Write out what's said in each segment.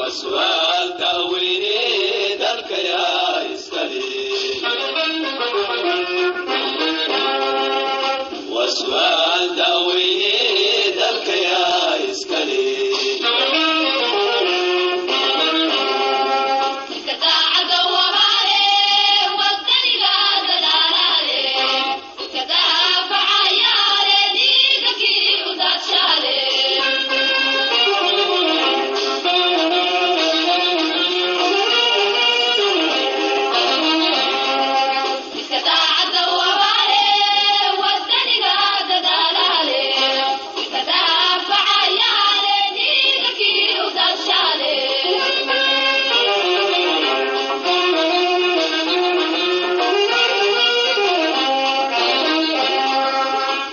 Waa su'aal da'weyne, dalka yaa iskale? Waa su'aal da'weyne, dalka yaa iskale?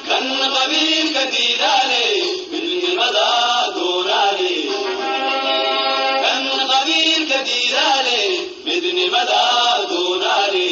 Kan qabiilka diidaale, midnimada doonaale. Kan qabiilka diidaale, midnimada doonaale.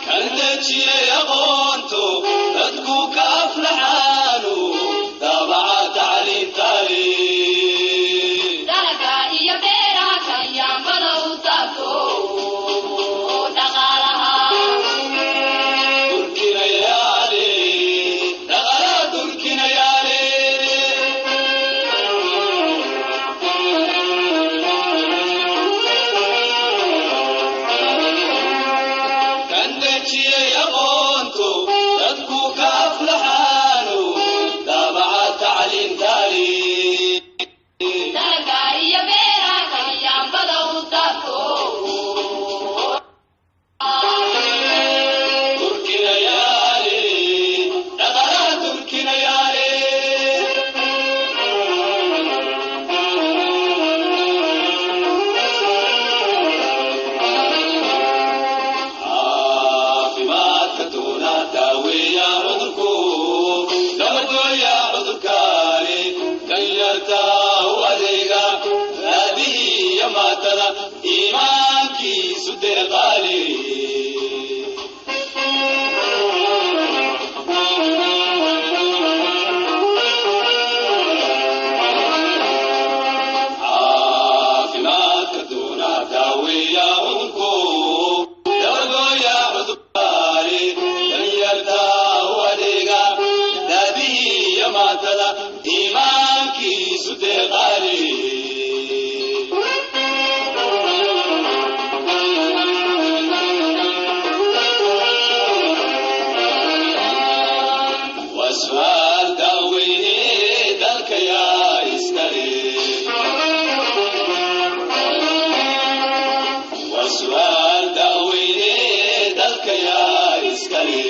Kan dejiyey aqoonto, dadku ka aflaxaanu, daabaca tacliintaale. Dalagga iyo beeraha kan yaambada u taabto dhaqaalaha. Durkinayaale, dhaqalaha durkinayaale. Kan dejiyey aqoonto, dadku ka aflaxaanu, daabaca tacliintaale. Dalagga iyo beeraha kan yaambada u taabto. Durkinayaale, dhaqalaha durkinayaale. Caafimaadka doona daaweeya cudurku, dabargooya cudurkaani, kan yarta u adeega, raadihii iyo maatada, iimaankiisu deeqaale. Caafimaadka doona daaweeya cudurku, dabargooya cudurkaani, danyarta u adeega, daadihii iyo maatada, iimaankiisu deeqaale. Waa su'aal da'weyne, dalka yaa iskale? Waa su'aal da'weyne, dalka yaa iskale?